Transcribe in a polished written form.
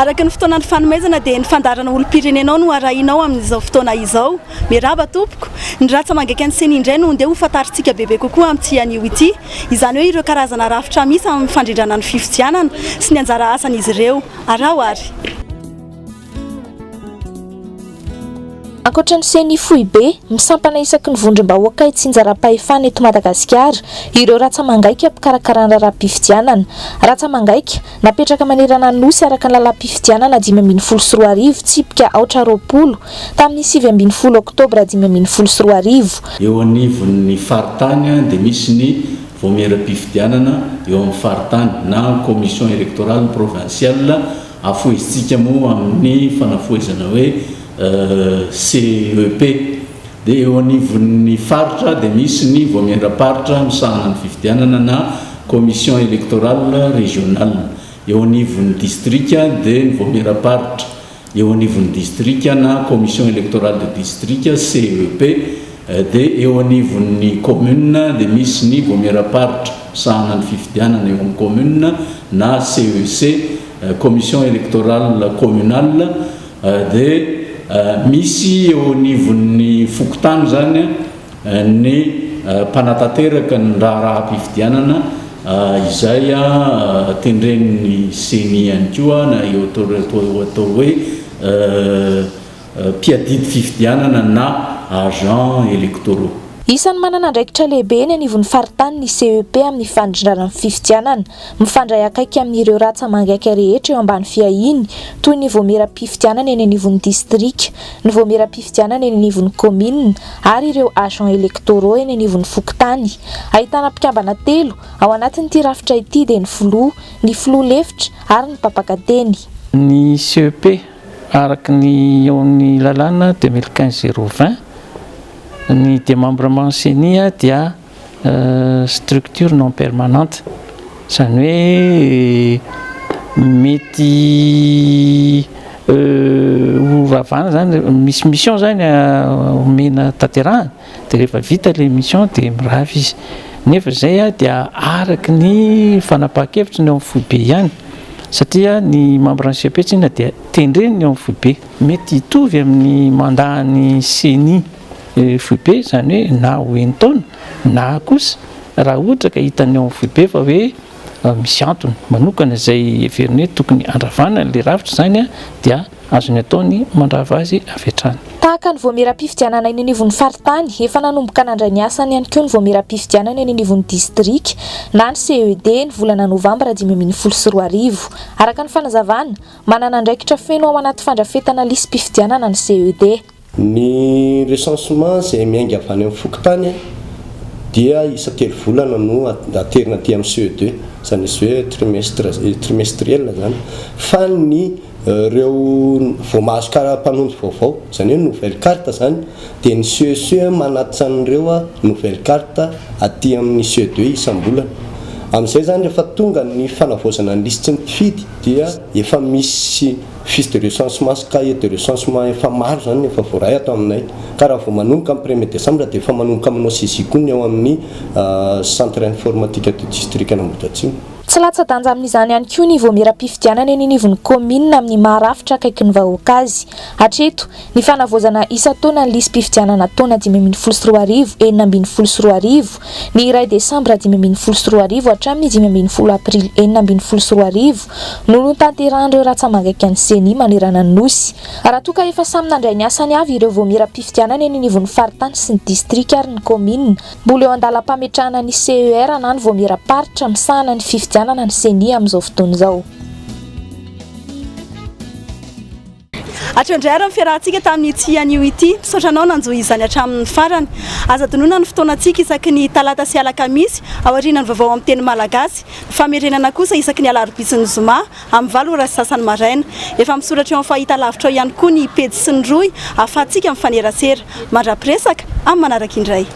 Araka ny fotoana nifanomezana dia ny fandaharana olom-pirenenao no arahinao amin'izao fotoana izao. Miarahaba tompoko. Ny rantsa-mangaikan'ny Ceni indray no ndeha ho fantarintsika bebe kokoa amin'ity anio ity. Izany hoe ireo karazana rafitra misy amin'ny fandrindrana ny fifidianana sy ny anjara asan'izy ireo. Araho ary. Ankoatra ny Ceni foibe, misampana isaky ny vondrom-bahoaka itsinjaram-pahefana eto Madagasikara ireo ratsa-mangaika mpikarakara ny raharaham-pifidianana. Ratsa-mangaika, napetraka manerana ny Nosy araka ny lalàm-pifidianana 2015 tsipika aotra 20 tamin'ny 19 oktobra 2015. Eo anivon'ny faritany dia misy ny vaomieram-pifidianana eo amin'ny faritany na commission électorale provinciale Afohezintsika moa amin'ny fanafohezana hoe CEP. Dia eo anivon'ny faritra dia misy ny vaomieram-paritra misahana ny fifidianana na Commission électorale régionale. Eo anivon'ny distrika dia ny vaomieram-paritra eo anivon'ny distrika na Commission électorale de district, CEP. Dia eo anivon'ny commune dia misy ny vaomieram-paritra misahana ny fifidianana eo amin'ny commune na CEC, Commission électorale communale, dia misy eo anivon'ny fokontany izany ny mpanatanteraka ny raharaham-pifidianana izay tendren'ny Ceni ihany koa na eo atao hoe Mpiadidy fifidianana na agents électoraux. Isan'ny manana andraikitra lehibe eny anivon'ny faritany ny CEP amin'ny fandrindrana ny fifidianana. Mifandray akaiky amin'ireo ratsa-mangaika rehetra eo ambany fiahiany, toy ny vaomieram-pifidianana eny anivon'ny distrika, ny vaomieram-pifidianana eny anivon'ny kaominina ary ireo agents électoraux eny anivon'ny fokontany. Ahitana mpikambana telo ao anatin'ity rafitra ity dia ny filoha, ny filoha lefitra ary ny mpampakateny. Ny CEP Araka ny eo amin'ny lalàna 2015 020, ny démembrement Ceni dia structure non permanente, izany hoe mety ho ravana izany, misy mission izany omena tanterahana dia rehefa vita ilay mission dia mirava izy, nefa izay dia araka ny fanapahan-kevitry ny ao amin'ny foibe ihany. Satria ny membre ny CEP tsinona dia tendreny ny ao amin'ny foibe. Mety hitovy amin'ny mandat ny Ceni foibe, izany hoe na ho enin-taona na kosa raha ohatra ka hitan'ny ao amin'ny foibe fa hoe misy antony manokana izay heveriny hoe tokony handravana an'ilay rafitra izany dia Azony atao ny mandrava azy avy hatrany. Tahaka ny voamieram-pifidianana eny anivon'ny faritany, efa nanomboka nandray ny asany ihany koa ny voamieram-pifidianana eny anivon'ny distrika na ny CED ny volana novambra 2015. Araka ny fanazavana, manana andraikitra feno ao anaty fandrafetana lisi-pifidianana ny CED. Ny recensement izay miainga avy any amin'ny fokontany dia isan-telo volana no aterina aty amin'ny CE2, izany hoe trimestre, trimestriel izany. Fa ny ireo vao mahazo kara-panondro vaovao, izany hoe nouvelle carte izany, dia ny CEC manatitra an'ireo nouvelle carte aty amin'ny CE2 isam-bolana. Amin'izay izany rehefa tonga ny fanavaozana ny lisitry ny mpifidy dia efa misy Fiche de recensement sy cahier de recensement efa maro izany no efa voaray ato aminay. Ka raha vao manomboka amin'ny premier décembre dia efa manomboka manao saisie koa ny ao amin'ny centre informatique du district an'Ambohidratrimo. Tsy latsa-danja amin'izany ihany koa ny vaomieram-pifidianana eny anivon'ny kaominina amin'ny maha rafitra akaiky ny vahoaka azy. Hatreto, ny fanavaozana isan-taona ny lisi-pifidianana taona 2015 2016, ny iray desambra 2015 hatramin'ny 15 aprily 2016 no notanterahan'ireo ratsa-mangaikan'ny Ceni manerana ny Nosy. Raha toa ka efa samy nandray ny asany avy ireo vaomieram-pifidianana eny anivon'ny faritany sy ny distrika ary ny kaominina, mbola eo an-dalam-pametrahana ny CER na ny vaomieram-paritra misahana ny fifidianana ny Ceni amin'izao fotoana izao. Hatreo indray ary ny fiarahantsika tamin'ity anio ity. Misaotra anao nanjohy izany hatramin'ny farany. Aza adinoina ny fotoanantsika isaky ny talata sy alakamisy aorianan'ny vaovao amin'ny teny malagasy. Ny famerenana kosa isaky ny alarobia sy ny zoma amin'ny valo ora sy sasany maraina. Efa misoratra eo amin'ny fahitalavitra ao ihany koa ny pejy sy ny rohy ahafahantsika mifanerasera. Mandra-piresaka amin'ny manaraka indray.